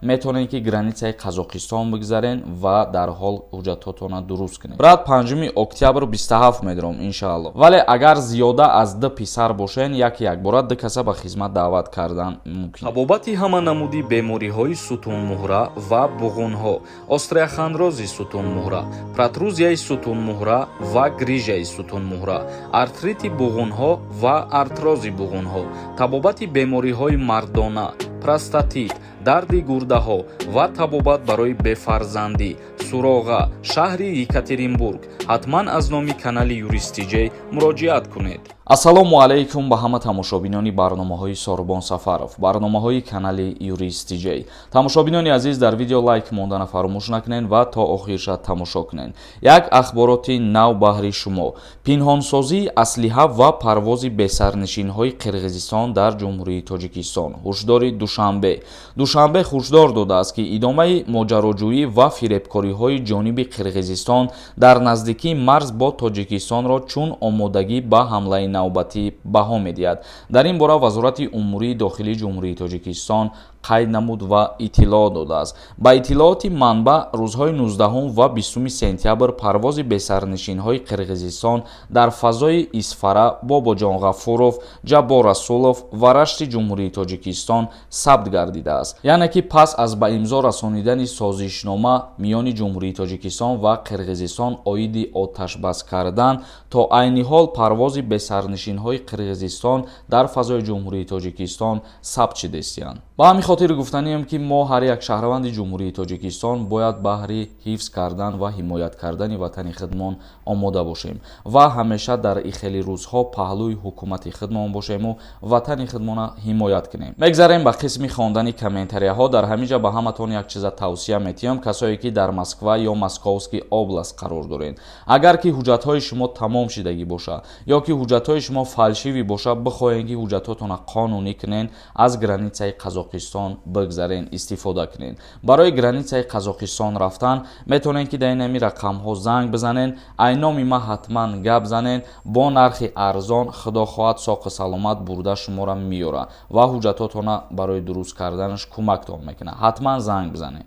Метавонед, ки границаи Қазоқистон бигзарен ва дарҳол ҳуҷҷатҳотона дуруст кунед. Брат, 5 октябр 27 медорам, иншаалло. Вале агар зиёда аз ду писар бошен, як якбора ду каса ба хизмат даъват кардан мумкин. Табобати ҳама намуди бемориҳои сутунмуҳра ва буғунҳо, остеохондрози сутунмуҳра, протрузияи сутунмуҳра ва грижаи сутунмуҳра, артрити буғунҳо ва артрози буғунҳо, табобати бемориҳои мардона, простатит, дарди гурдаҳо ва табобат барои бефарзандӣ. Суроға: шаҳри Екатеринбург. Ҳатман аз номи канали Юристиҷей муроҷиат кунед. Ассалому алайкум ба ҳама тамошобинони барномаҳои Сорбон Сафаров, барномаҳои канали Юристиҷей. Тамошобинони азиз, дар видео лайк мондана фаромӯш накунед ва то охирша тамошо кунед. Як ахбороти нав баҳри шумо: пинҳонсозии аслиҳа ва парвози бесарнишинҳои Қирғизистон дар Ҷумҳурии Тоҷикистон. Ҳушдори Душанбе. Душанбе ҳушдор додааст, ки идомаи моҷароҷӯӣ ва фиребкориҳои ҷониби Қирғизистон дар наздикии марз бо Тоҷикистонро чун омодагӣ ба ҳамлаи навбатӣ баҳо медиҳад. Дар ин бора Вазорати умурии дохилии Ҷумҳурии Тоҷикистон қайд намуд ва иттилоъ додааст. Ба иттилооти манбаъ, рӯзҳои 19 ва 20 сентябр парвози бесарнишинҳои Қирғизистон дар фазои Исфара, Бобоҷон Ғафуров, Ҷаббор Расулов ва Рашти Ҷумҳурии Тоҷикистон сабт гардидааст. Яъне ки пас аз ба имзо расонидани созишнома миёни Ҷумҳурии Тоҷикистон ва Қирғизистон оиди оташбас кардан, то айни ҳол парвози бесарнишинҳои Қирғизистон дар фазои Ҷумҳурии Тоҷикистон сабт шудастиянд. Ба ҳамин хотир гуфтанием, ки мо, ҳар як шаҳрванди Ҷумҳурии Тоҷикистон, бояд баҳри ҳифз кардан ва ҳимоят кардани ватани худмон омода бошем ва ҳамеша дар ихели рӯзҳо паҳлӯи ҳукумати худмон бошему ватани худмона ҳимоят кунем. Мегзарем ба қисми хондани комментарияҳо. Дар ҳамин ҷа ба ҳаматон як чиза тавсия метиҳам: касое ки дар Москва ё Московский область қарор доред, агар ки ҳуҷҷатҳои шумо тамом шидагӣ боша ё ки ҳуҷҷатҳои шумо фальшивый боша, бихоҳем ки ҳуҷҷатҳотона қонунӣ кунен, аз границаи Қазоқистон бигзарен, истифода кунед. Барои границаи Қазоқистон рафтан метавонед, ки дар инами рақамҳо занг бизанен, айноми ма ҳатман гап занен. Бо нархи арзон, худо хоҳад, соқу саломат бурда шуморо меёра ва ҳуҷҷатҳотона барои дуруст карданаш кӯмактон мекунад. Ҳатман занг бизанед.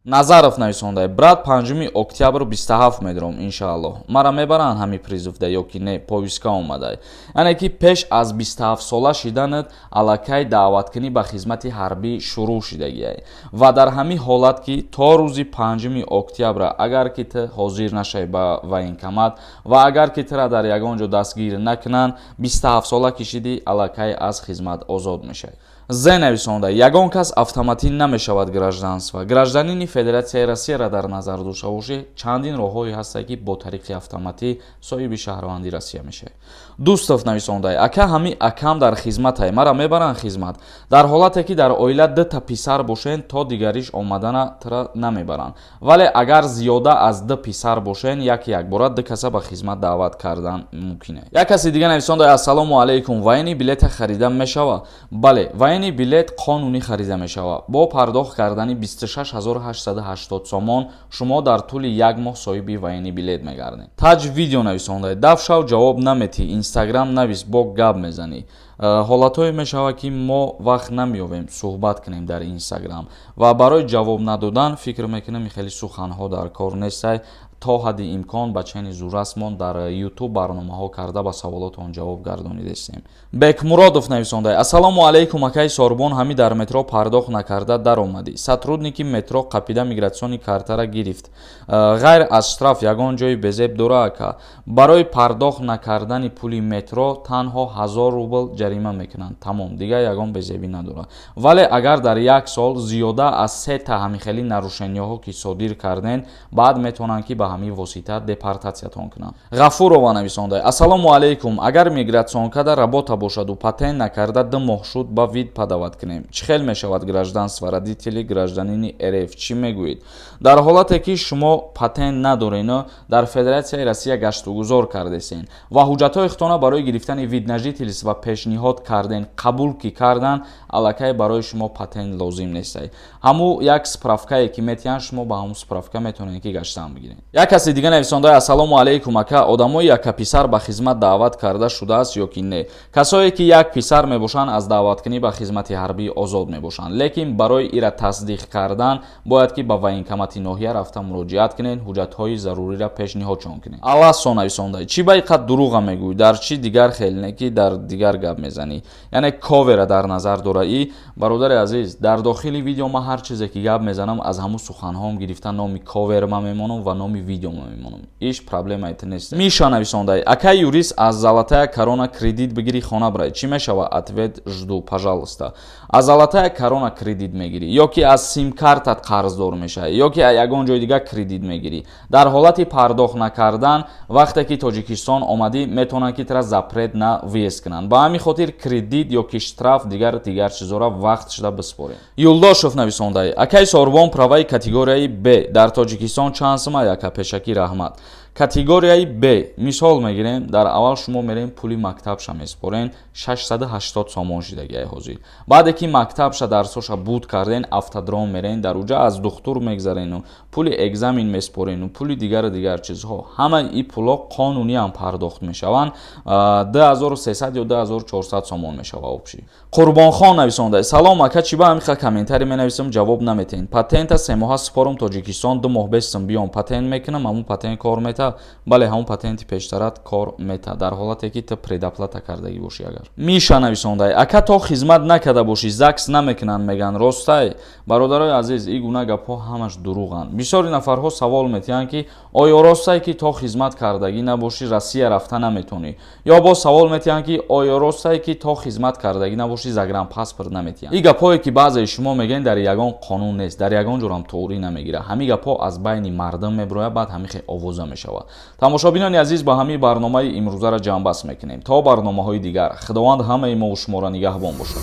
Назаров нависонда: «Брат, 5 октябр 27 медорам, иншаалло. Мара мебаранд ҳами призывда ё ки не? Повестка омада». Яъне ки пеш аз 27 сола шиданат аллакай даъваткунӣ ба хизмати ҳарбӣ шурӯъ шидагиай ва дар ҳамин ҳолат, ки то рӯзи 5 октябра агар ки ту ҳозир нашавӣ ба военкомат ва агар ки тура дар ягон ҷо дастгир накунанд, 27 сола ки шидӣ, аллакай аз хизмат озод мешавӣ. Зе нависонда: «Ягон кас автоматӣ намешавад гражданство. Гражданини Федератсияи Россияро дар назар дошта бошӣ, чандин роҳҳое ҳастанд, ки бо тариқи автоматӣ соҳиби шаҳрванди Россия мешавӣ». Дустов нависонда: «Ака, ҳами акам дар хизматай, мара мебаранд хизмат?» Дар ҳолате ки дар оила дута писар бошен, то дигариш омадана тура намебаранд. Вале агар зиёда аз ду писар бошен, як якбора ду каса ба хизмат даъват кардан мумкин. Як каси дига нависонда: «Ассалому алайкум, военный билета харида мешава?» Бале, военный билет қонунӣ харида мешавад. Бо пардохт кардани 26 880 сомон шумо дар тӯли як моҳ соҳиби военный билет мегардед. Таҷ Видео нависонда: «Дафшав, ҷавоб наметӣ, Инстаграм навис, бо гап мезанӣ». Ҳолатҳое мешавад, ки мо вақт намеёбем суҳбат кунем дар Инстаграм ва барои ҷавоб надодан фикр мекунем, хеле суханҳо дар кор нестай. То ҳадди имкон ба чени зуррасмон дар Ютуб барномаҳо карда, ба саволотон ҷавоб гардонидастем. Бекмуродов нависонда: «Ассалому алайкум, акаи Сорбон. Ҳами дар метро пардохт накарда даромадӣ, сотрудники метро қапида миграционный картара гирифт. Ғайр аз штраф ягон ҷои безеб дора, ака?» Барои пардохт накардани пули метро танҳо 1000 рубл ҷарима мекунанд, тамом, дигар ягон безебӣ надорад. Вале агар дар як сол зиёда аз сета ҳамихели нарушенияҳо ки содир карден, баъд метавонанд, ки ба ҳамин восита депортатсиятон кунанд. Ғафурова нависонда: «Ассалому алайкум, агар миграционкада работа бошаду патент накарда 2 моҳ шуд, ба вид подавать кунем, чӣ хел мешавад гражданство? Родители гражданини РФ, чӣ мегӯед?» Дар ҳолате ки шумо патент надорену дар Федератсияи Россия гаштугузор кардесен ва ҳуҷҷатҳои худтона барои гирифтани вид на жительство пешниҳод карден, қабул ки кардан, аллакай барои шумо патент лозим нестай. Ҳамун як справкае ки метиҳанд, шумо ба ҳамун справка метавонед, ки гаштан бигиред. Як каси дига нависонда: «Ассалому алайкум, ака, одамои яка писар ба хизмат даъват карда шудааст ё ки не?» Касое ки як писар мебошанд, аз даъваткунӣ ба хизмати ҳарбӣ озод мебошанд, лекин барои ира тасдиқ кардан бояд ки ба военкомати ноҳия рафта муроҷиат кунед, ҳуҷҷатҳои заруриро пешниҳодшон кунед. Алассо нависонда: «Чӣ ба иқад дурӯға мегӯӣ? Дар чӣ дигар хел не, ки дар дигар гап мезанӣ?» Яъне ковера дар назар дора. И бародари азиз, дар дохили видео ман ҳар чизе ки гап мезанам, аз ҳамун суханҳоам гирифта номи ковер ма мемонам ва номи видео ма мемонам. Иш проблемаи ту нест. Миша нависонда: «Акай юрист, аз Золотая Корона кредит бигирӣ, хона бирай, чӣ мешава? Ответ жду, пожалуйста». Аз Золотая Корона кредит мегирӣ ё ки аз симкартат қарздор мешавӣ, ё ки ягон ҷои дигар кредит мегирӣ, дар ҳолати пардохт накардан, вақте ки Тоҷикистон омадӣ, метавонанд ки тра запрет на въезд кунанд. Ба ҳамин хотир кредит ё ки штраф, дигар дигар чизҳоро вақт шуда биспорем. Юлдошев нависонда: «Акай Сорбон, праваи категорияи Б дар Тоҷикистон чанд сума? Яка пешакӣ раҳмат». Категорияи Б мисол мегирем, дар аввал шумо мерем, пули мактабша меспорен, 680 сомон шидагиай ҳозир. Баъде ки мактабша, дарсоша буд карден, автодром мерен, дар уҷа аз духтур мегзарену пули экзамен меспорену пули дигару дигар чизҳо, ҳамаи ин пулҳо қонуниам пардохт мешаванд, 2300 ё 2400 сомон мешава общий. Қурбонхон нависонда: «Салом, ака, чӣ ба ҳамиха комментарий менависам, ҷавоб наметиҳед? Патента 3 моҳа супорум Тоҷикистон, 2 моҳ бестам, биём, патент мекунам, ҳамун патент кор мета?» Бале, ҳамун патенти пештарат кор мета, дар ҳолате ки ту предоплата кардагӣ бошӣ. Агар Миша нависонда: «Ака, то хизмат накарда бошӣ, ЗАГС намекунанд, меган, ростай?» Бародарои азиз, ин гуна гапҳо ҳамаш дурӯғанд. Бисёри нафарҳо савол метиҳанд, ки оё ростай, ки то хизмат кардагӣ набошӣ, Россия рафта наметонӣ? Ё боз савол метиҳанд, ки оё ростай, ки то хизмат кардагӣ набошӣ, загранпаспорт наметиҳанд? Ин гапҳое ки баъзеи шумо мегӯед, дар ягон қонун нест, дар ягон ҷорам тоғрӣ намегирад. Ҳамин гапҳо аз байни мардум мебирояд, баъд ҳамин хел овоза мешавад. Тамошобинони азиз, ба ҳамин барномаи имрӯзаро ҷамъбаст мекунем. То барномаҳои дигар, Худованд ҳамаи мову шуморо нигаҳбон бошад.